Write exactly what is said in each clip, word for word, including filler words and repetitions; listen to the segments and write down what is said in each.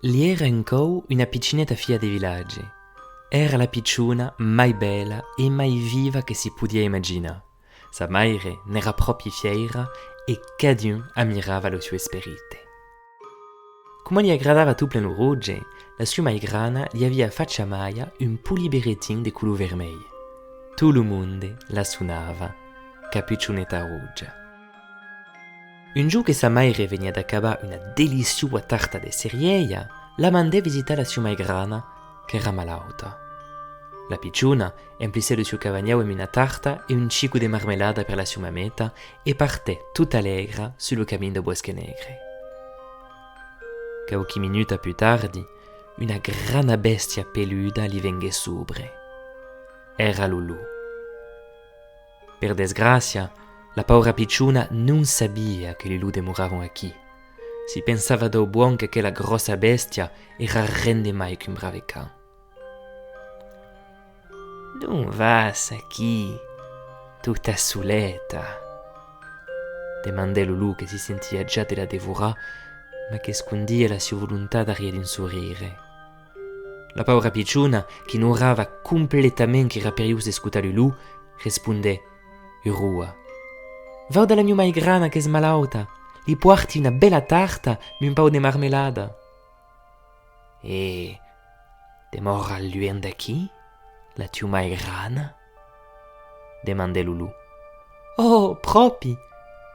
Li èra un còup una pichoneta filha de vilatge. Èra la pichona mai bèla e mai viva que si podiá imaginar. Sa maire n'èra pròpi fièira e cadun amirava lo sieu esperit. Coma li agradava tot plen lo roge, la sieu maigrana li aviá fach a malhar un polit berretin de color vermelh. Tot lo monde la sonava Capuchoneta Roja. Un jorn que sa maire veniá d'acabar una deliciosa tarta de cerièia, la mandèt visitar la sieu maigrana, qu'èra malauta. La pichona emplissèt lo sieu cavanhau amb una tarta e un chico de marmelada per la sieu mameta e partèt tot alègra sus lo camin dau Bòsque Negre. Quauqui minutas pus tardi, una grana bèstia peluda li venguèt sobre. Èra lo lop. Per desgràcia, la paura pichona non sabiá que los lops demoravan aquí. Si pensava dau bòn qu'aquela gròssa bèstia èra ren de mai qu'un brave can. D'ont vas aquí, tota soleta? Demandèt lo lop que si sentiá ja de la devorar, mas qu'escondiá la sieu volontat darrièr d'un sorire. La paura pichona, qu'ignorava completament qu'èra perilhós d'escotar lo lop, respondèt: Uròa. Vau da la mieu maigrana qu'es malauta, li pòrti una bèla tarta amb un pauc de marmelada. E demòra luènh d'aquí, la tieu maigrana? Demandèt lo lop. Oh, pròpi!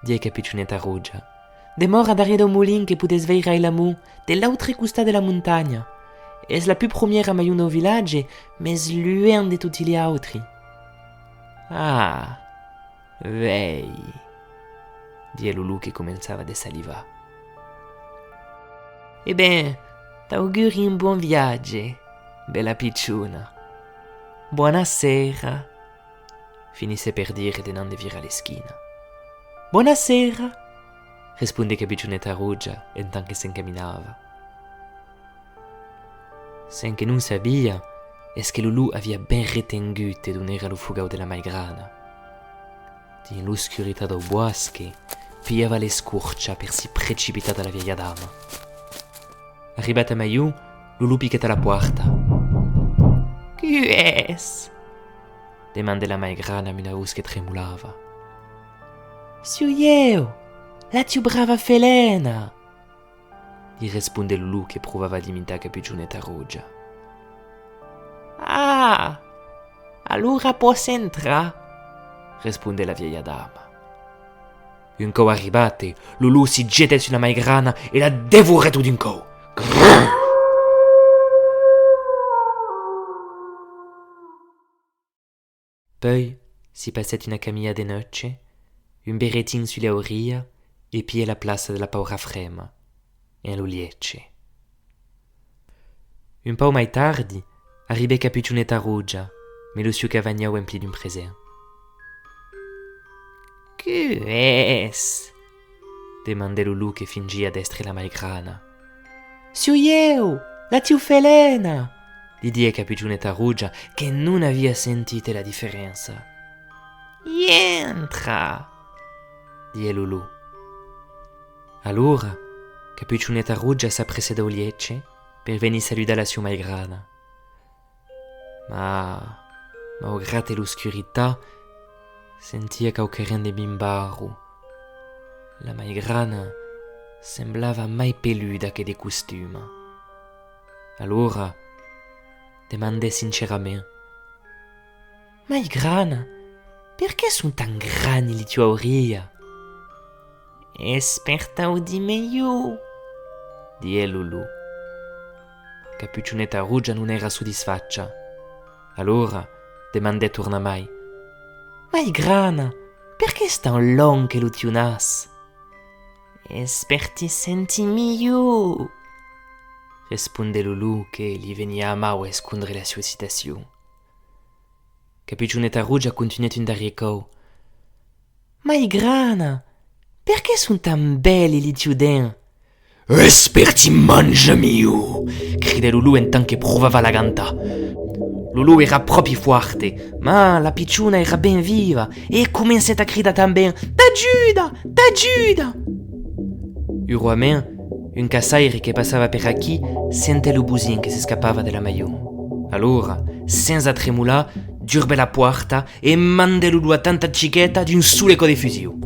Diguèt Capuchoneta Roja. Demòra darrièr dau molin que podètz veire ailamont, de l'autre costat de la montanha. Es la pus promiera maion dau vilatge, mès luènh de toti li autri. Ah, uèi, diguèt lo lop que començava de salivar. E ben, t'auguri un bòn viatge, bèla pichona. Bòna sera, finissèt per dire de n'ande virar l'esquina. Bòna sera, respondèt Capuchoneta Roja en tant que s'encaminava. Cen que non sabiá es que lo lop aviá ben retengut de d'ont èra lo fogau de la maigrana. Dins l'oscuritat dau bòsque, pilhava l'escorcha per si precipitar da la vièlha dama. Arribat a maion, lo lop piquèt a la pòrta. Qui es? Demandèt la maigrana amb una votz que tremolava. Siáu ieu, la tieu brava felena! Li respondèt lo lop que provava d'imitar Capuchoneta Roja. Ah! Alora pòs entrar, respondèt la vièlha dama. Un còup arribat, lo lop si getèt sus la maigrana e la devorèt tot d'un còup. Grrr! Puèi si passèt una camisa de nuèch, un berretin sus l'auriá e pilhèt la plaça de la paura frema, en lo lièch. Un pauc mai tardi, arribèt Capuchoneta Roja, amb lo sieu cavanhau emplit d'un present. Qui es? Demandèt lo lop que fingiá d'èstre la maigrana. Siáu ieu, la tieu felena! Li diguèt Capuchoneta Roja, que non aviá sentit la diferença. Entra! Diguèt lo lop. Alora, Capuchoneta Roja s'apressèt dau lièch per venir saludar la sieu maigrana. Mas, maugrat l'oscuritat, sentiá quauquaren de minvaro. La maigrana semblava mai peluda que de costuma. Alora, demandèt sincerament: Maigrana, perqué son tan grani li tieu auriá? Es per t'audir melhor, diguèt lo lop. Capuchoneta Roja non èra satisfacha. Alora, demandèt tornamai: Maigrana, perqué es tan long que lo tieu nas? Es per ti sentir melhor, respondèt lo lop que li veniá a mau escondre la sieu excitacion. Capuchoneta Roja contunhèt un darrièr còup: Maigrana, perqué son tan bèli li tieu dents? Es per ti manjar melhor! Cridèt lo lop en tant que provava l'agantar. Lo lop èra pròpi fòrt, mas la pichona èra ben viva e comencèt a cridar tanben: T'ajuda! T'ajuda! Urosament, Un caçaire que passava per aquí sentèt lo bosin que s'escapava de la maion. Alora, sens atremolar, durbèt la pòrta e mandèt lo doat tant a Chiqueta d'un sol còp de fusiu.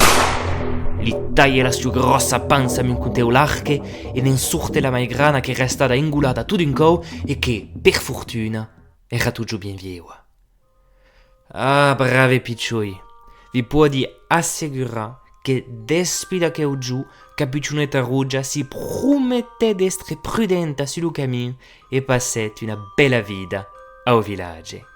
Li talhèt la sua gròssa pança amb un cotèu larg e ne'n sortèt la mai grana, qu'es restada engolada tot d'un còp e que, per fortuna, èra totjorn bien viua. Ah, brave pichoi, vi pòdi assegurar que despí d'aqueu jorn Capuchoneta Roja si prometèt d'èstre prudenta sus lo camin e passèt una bèla vida au vilatge.